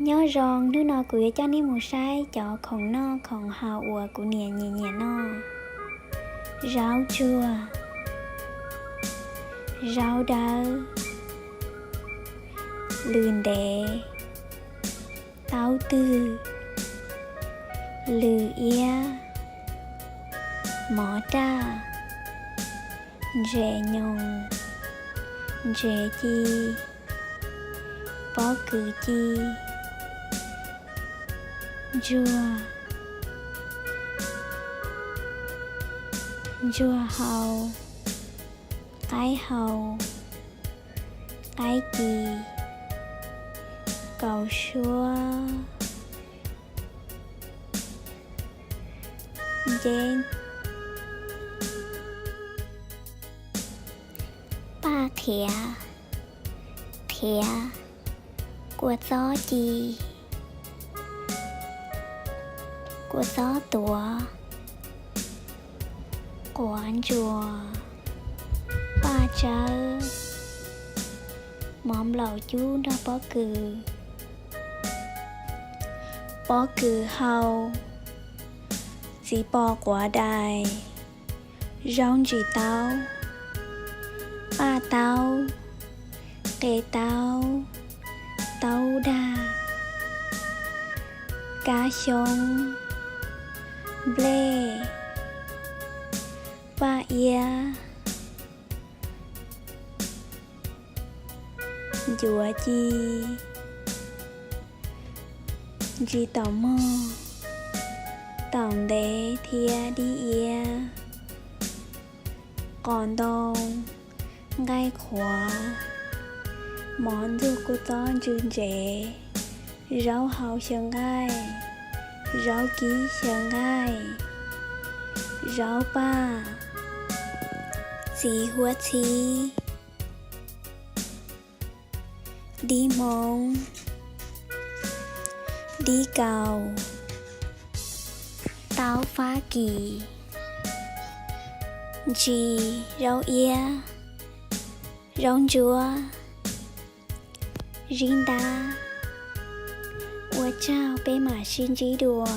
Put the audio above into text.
Nyob zoo, hnub no kuv yuav coj nej mus saib cov khoom noj khoom haus uas kuv niam nyiam nyiam noj. Zaub tsuag, zaub dawb, lws ntev, taub twg, lws iab, mov raj, ntses nyoos, ntses ci, pob kws ci, ntsuag, ntsuag hau, qaib hau, qaib ci, kaus suab, nceb, paj qhiav, qhiav, kua txob ci, kua txob tuav, quav ntsuas, paj tsawb, mov nplaum cub nrog pob kws, pob kws hau, txiv pos quav dais, zaub ntsis taub, paj taub, qe taub, taub dag, kab xyoob, nplej, paj iab, ncuav ci, ntsis taum mog, taum ntev thiab dib iab, qos ntoo, nqaij qhuav, mov ntxuag kua txob ntsw ntsev, zaub hau xyaw nqaij, zaub kib xyaw nqaij, zaub paj, txiv huab txhib, dib hmoob, dib kaus, taub fab kis, ntsis, zaub iab, zaub ntsuab, zib ntab. Ua tsaug, peb mam sib ntsib dua.